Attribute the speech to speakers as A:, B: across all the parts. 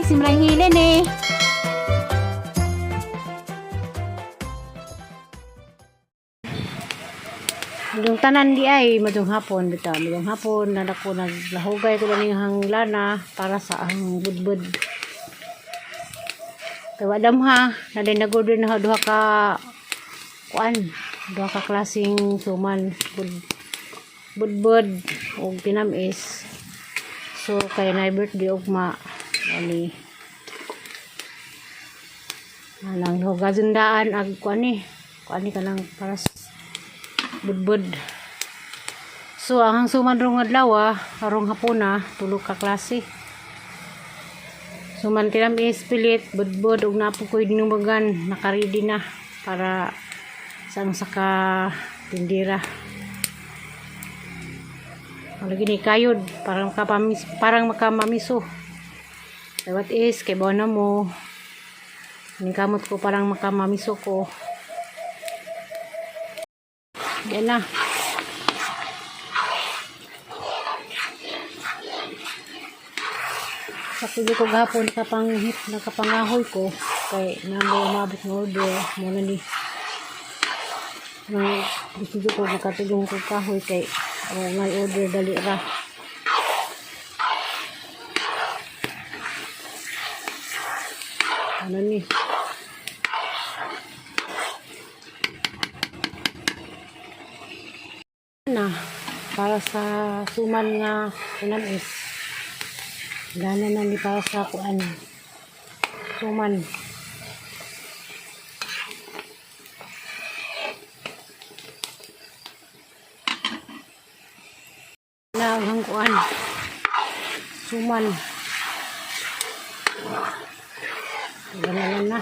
A: Simrang hilin eh. Yung tanan di ay madung hapon bitaw, madung hapon na ko naglahugay ko lang yung lana para sa ang budbud. Kay wadam ha, na din nag-order na duha ka kuan, duha ka klaseng suman, budbud og tinamis. So kay na birthday ugma ani anang hugasan daan ag kuan ni kanang para sa budbud. So ang suman rong adlaw ah, karong hapuna tulo ka klase. Suman tinamis pilit budbud ug napo koy dinumagan, naka-ready na para sa ang saka tindira. Lagi ni kayod parang makapamis, parang makamamiso. Kay what is kay na mo. Ning kamot ko parang makamamiso ko. Yan na. Sa tulo ko gahapon nakapanghit, nakapangahoy ko kay namo umabot ng order mo na ni. Nang gusto ko makatulong ko kahoy kay o ngay order dali ra. Ano ni? Na para sa suman nga tinamis. Gana na ni para sa kuan. Suman. Na ang kuan. Suman. Gana na na.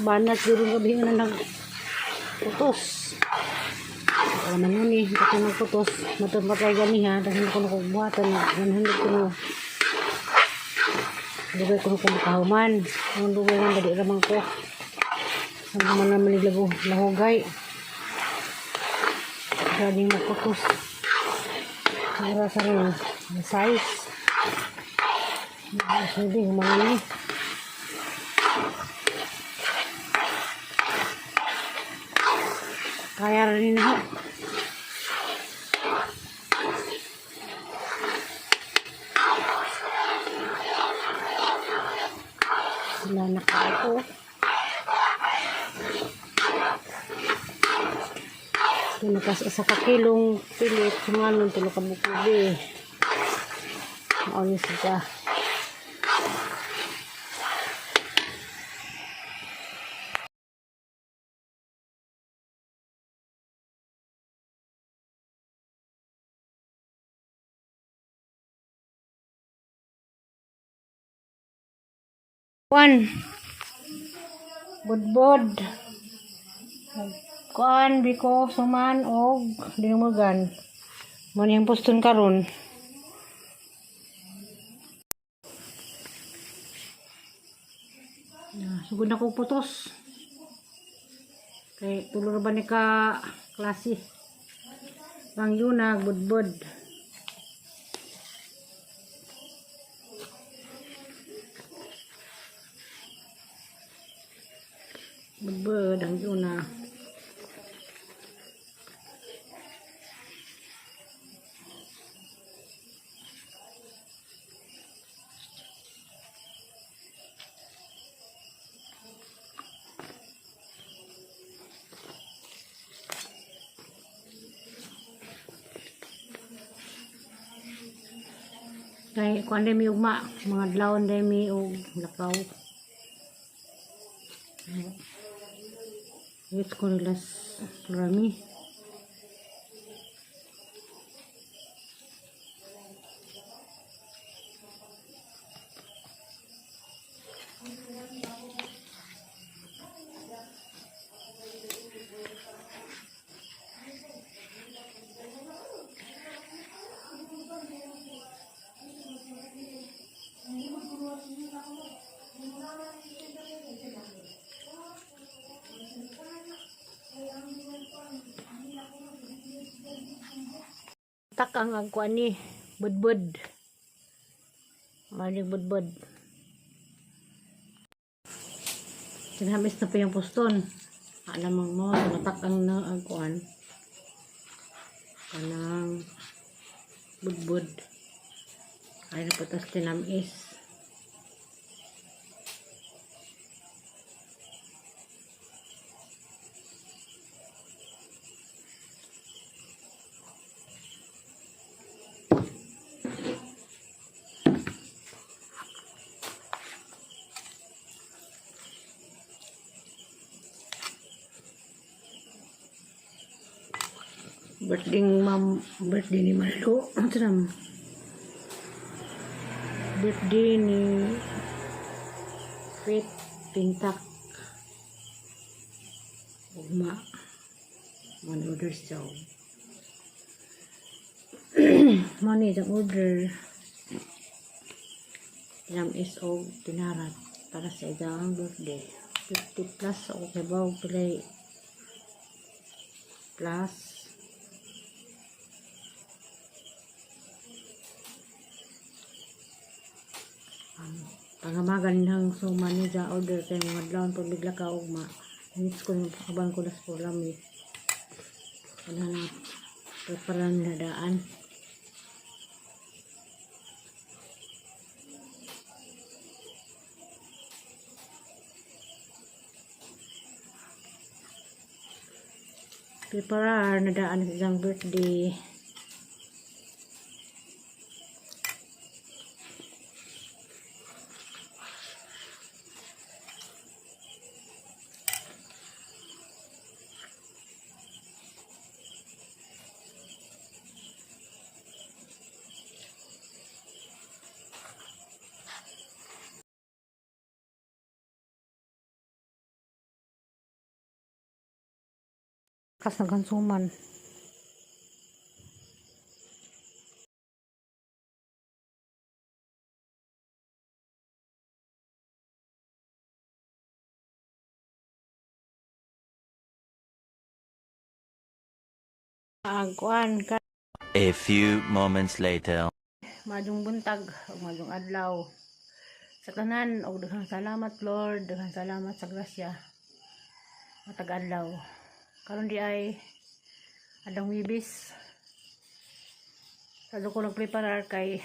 A: Banat juro gabi nga nag putos. Wala man nun eh, kasi nagputos. Matapatay gani ha, dahil ko nakubuhatan. 100 ko no. Dugay ko kung makahuman. Ang dugay nga dali ramang ko. Ang man naman niglago, lahugay. Galing magputos. Para sa rin, ang size. Hindi, humangan eh. Kaya rin na. Wala na ka ako. Ito nakas sa kakilong pilit. Sumanon tulo ka bukubi. Maonis siya. Kuan. Budbod. Kuan biko suman og dinumugan. Mo niyang poston karon. Na, sugod na ko putos. Kay tulo ra ba ni ka klase. Ang yunag budbod. Budbod ang yuna. Kay kuan day mi ugma, mga adlawon day mi og lakaw. Wait ko nilas rami. Natak ang kuan ni budbud. Malig budbud. Tinamis na pa yung poston. Alam mo, natak ang na ang kuan. Kanang budbud. Ay na patas tinamis. Birthday ma'am, birthday ni Marlo. Ano ito na? Birthday ni Faith Pintak. Ugma. One order siya. Money the order. Tinam is og tinarat para sa idang birthday. 50 plus okay ba? Pilay plus. Pangamagan ng suma niya order kay mga adlaw pag bigla ka ugma. Needs ko yung kaban ko das lami. Ano na preparan na daan. Preparar na daan sa isang birthday. Kas nagkansuman. Ang kuan ka
B: A few moments later.
A: Maayong buntag ug maayong adlaw sa tanan, og daghang salamat, Lord, daghang salamat sa grasya matag adlaw. Karon di ay adlawng Huwebes. Sado ko nagpreparar kay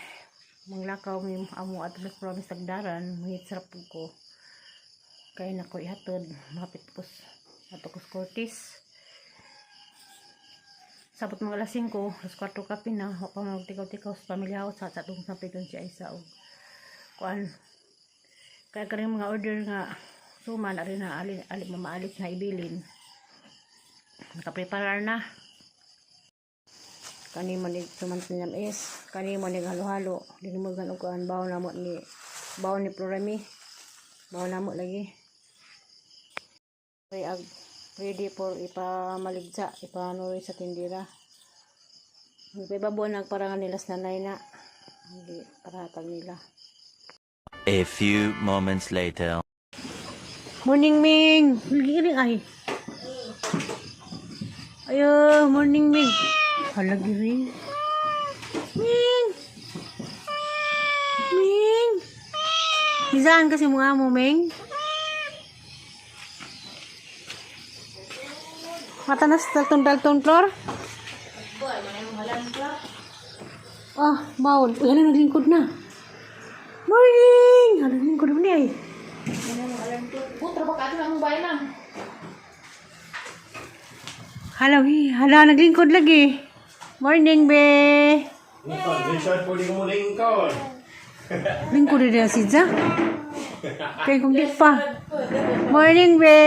A: manglakaw mi amo at mas promise tagdaran muhit sarap pud ko kay nako ihatod mapit ko ato ko sa Cortez. Sabot mga alas 5, alas 4 kape na, wa pa magtikaw-tikaw sa pamilya house sa atong sampiton si Aisa og kuan. Kaya kaning mga order nga suman ari na ali, ali mamaalit na ibilin. Nakapreparar na. Kani man ni suman tinyam is, kani man ni halo-halo, dinumugan og kuan bawo namo ni bawo ni Florami. Bawo namo lagi. Ay ag ready for ipamaligsa, ipaano sa tindira. Nagpaibabuan nagparangan nila sa nanay na. Hindi paratag nila.
B: A few moments later.
A: Morning, Ming! Nagigiling ay. Ayo, morning, Ming. Hala, giring. Ming! Ming! Isaan kasi mga mo, Ming? Matanas dalton-dalton, Flor? Ah, bawon. Uy, hala, naglingkod na. Morning! Hala, naglingkod na niya eh. Hala, wi. Hala, naglingkod lagi. Morning, be.
C: Richard, pwede ko mo lingkod.
A: Lingkod na si Ja. Kaya kung di pa. Morning, be.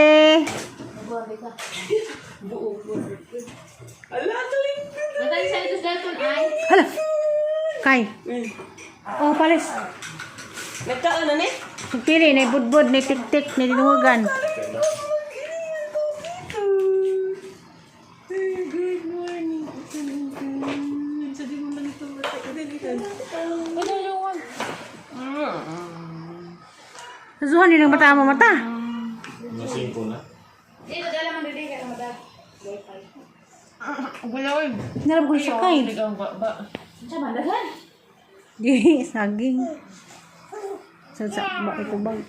A: Hala. Kay. Oh, palis.
D: Nagkaon na ni?
A: Pili, na budbud, na tik-tik, na dinuwagan.
D: Good morning. Sabi mo lang ito.
A: Nasuhan din ang mata mo mata.
C: Nasingko na.
D: Wala oy.
A: Narap ko sakay.
D: Ang ba.
A: Di, saging. Sa ba ko bag.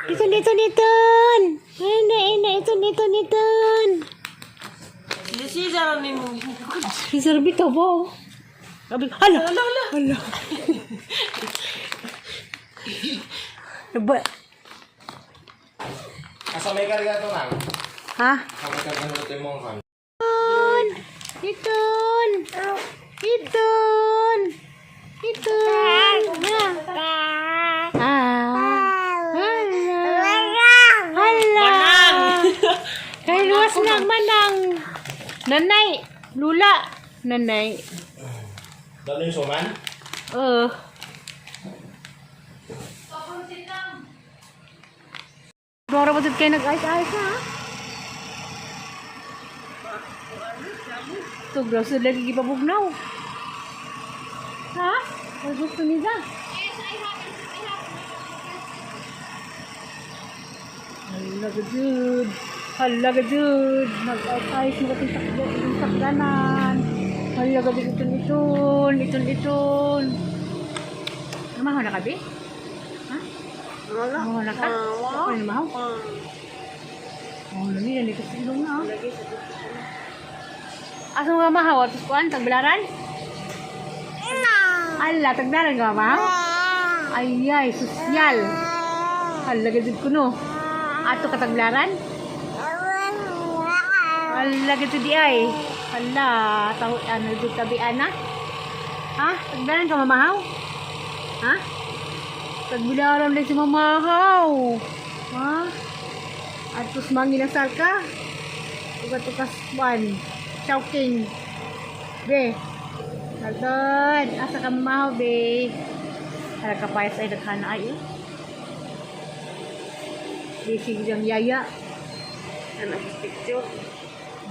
A: Ito, dito, dito. Ina, ina, ito, dito, dito.
D: Si Cesar ni mo.
A: Si Sir Vito po. Hala, hala, hala. Hala. Ba,
C: Asa may karga to lang?
A: ha?
C: Asa may karga to imong kan?
A: Iton! Iton! Iton! Iton! Ah. Hala! Hala! Kay luwas lang manang. Nanay! Lula! Nanay.
C: Dalo yung suman?
A: Oh. Dora ba kayo nag-ice-ice na? Ha? Ito, gross na lagi gipabugnaw. Ha? Ang gusto nila. Hala ka, dude. Hala ka, dude. Nag-ice-ice mo kasi yung sakdanan. Hala ka, dude. Itun, itun. Itun, itun. Namahaw na ka, be? Ha? Namahaw na ka? Ako na namahaw? Oh, lami na sa ilong na, ah. Asa mo ka mahaw? Atos kuan, tagbilaran? Ala, tagbilaran ka mahaw? Ay, ay, sosyal. Hala, gajud ko no. Ato ka tagbilaran? Hala, gajud di ay. Hala, tahu ano, jud tabi ana. Ha? Tagbilaran ka mamahaw? Ha? Tagbilaran lang si mamahaw. Ha? Atos manginasal ka? Tugas-tugas one. Chowking. Be. Dalton. Asa ka mamahaw, be? Hala ka payas ay daghana ay eh. Busy ang yaya.
D: Ano picture?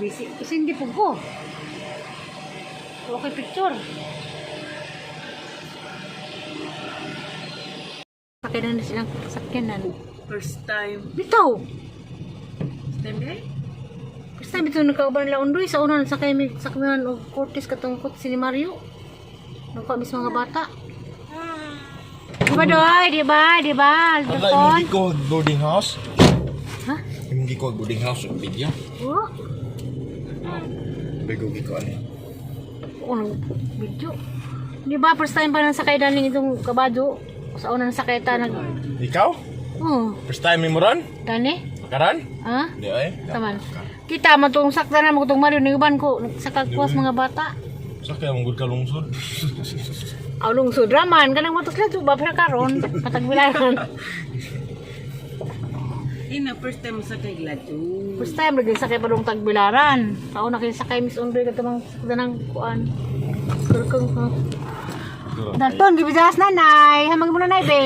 A: Busy. Kasi hindi po ko. Okay, picture. Sakyanan na silang sakyanan.
D: First time.
A: Bitaw!
D: First time eh?
A: First time ito nagkauban nila undoy. Sa una, sakay mi sakyanan og Cortez katungkot si Mario. Nagkuha mismo mga bata. Di ba, Doy? Di ba? Di ba? Dalton?
C: ko boarding house.
A: Ha?
C: Imong giko boarding house ug video.
A: Oh,
C: Bigo giko ani.
A: unang video. Di ba, first time pa nang sakay daling itong kabado. Sa unang sakay ta nag.
C: Ikaw?
A: Oh,
C: First time mo ron?
A: dani?
C: Karan?
A: Ha?
C: Di ay.
A: Taman. Kita man tong sakta na mo itong Mario ni uban ko nagsakagwas mga bata.
C: Sa kaya mong good ka lungsod.
A: Aw lungsod raman kanang matos lang ba pero karon katagbilaran.
D: Ina first time sa kay Gladyo.
A: First time lagi sakay pa dong tagbilaran. Tao na kay sakay Miss Undoy kadto sakta ng kuan. Kurkong ko. Dalton, gibigas na nay. Hamag mo na nay be.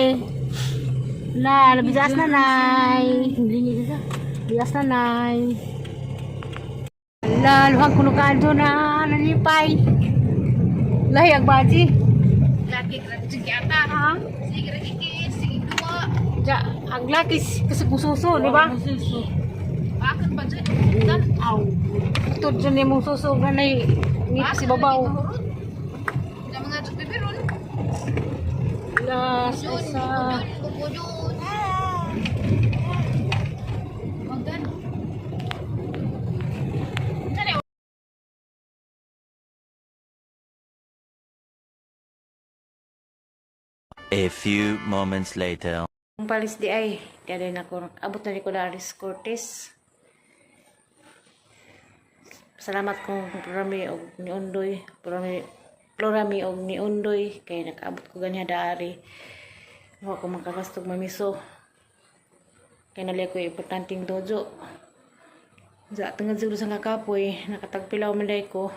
A: La, nabigas na nay. Hindi ka. Bigas na nay. La, luhag kuno ka na nalipay. Lahi ang baji.
E: Laki sige ata.
A: Ha?
E: Sige ragi sige duwa.
A: Ja, ang lakis kasi kung suso, di ba?
E: Bakit pa dyan? Dan
A: Aw. Ito dyan yung mong suso na nay ngip si babaw.
E: Na mga bibiron.
A: La,
E: Yun,
A: sa
E: yun, yun. Magdan.
B: A few moments later.
A: Ang palis di ay, di ay na ko, abot na ni ko na Aris Cortez. Salamat kong Plorami og ni Undoy, Plorami, Plorami og ni Undoy, kay nakaabot ko ganyan daari. Wa ko makakastog mamiso. Kay nali ko importanteng dojo. Sa tungod siguro sa nakapoy, nakatagpilaw man day ko.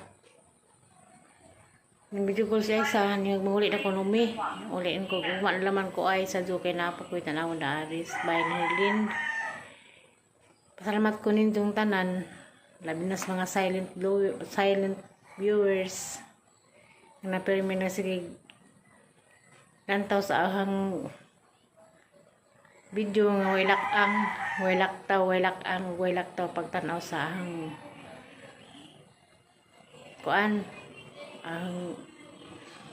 A: Nang video call siya isa, niyag mahuli na ko numi. Uliin ko, guma na laman ko ay sa joke na po ko'y tanawon na aris. Bye, Herlin. Pasalamat ko nindong tanan. Labi na sa mga silent viewers. Nga napirmi na sige lantaw sa ahang video nga waylak ang waylak taw pagtanaw sa ahang kuan ang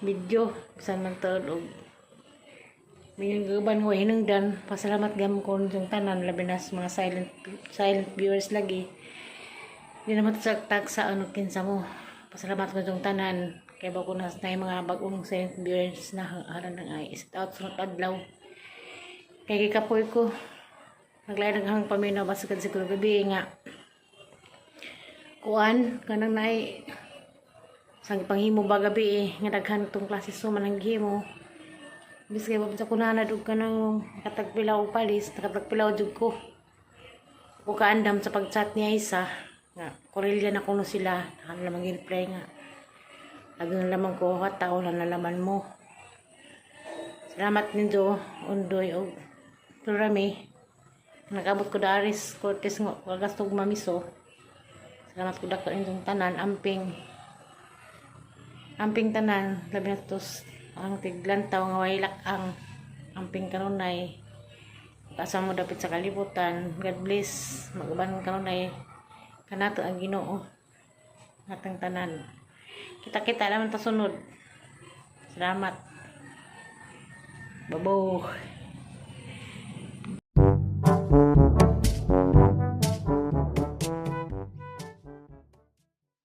A: video bisan man tuod og mingon uban ko hinungdan. Pasalamat gam ko yung tanan, labi na sa mga silent silent viewers lagi. Di naman sa tag sa ano kinsa mo. Pasalamat ko yung tanan kay bago na na yung mga bagong silent viewers na haran ng ay is out sunod adlaw kay gikapoy ko. Naglain naghang paminaw basta kad siguro gabi nga kuan kanang naay sang panghimo ba gabi eh, nga daghan tong klase suman ang gihimo. Biskay ba sa kunana dug kanang katagpilaw palis, nakatagpilaw jud ko. Ko kaandam sa pag-chat niya isa nga Korelia na kuno sila, ano lamang reply nga. Lagi na lamang ko tao na nalaman mo. Salamat nindo, Undoy og Plurami. Nagabot ko Daris Cortez nga kagastog mamiso. Salamat ko dako inyong tanan, amping. Amping tanan, labi na tos ang tiglantaw nga waylak ang amping kanunay. Asa mo dapit sa kalibutan. God bless. Mag-uban kanunay. Kanato ang Ginoo. Atang tanan. Kita-kita naman ta sunod. Salamat. Babo.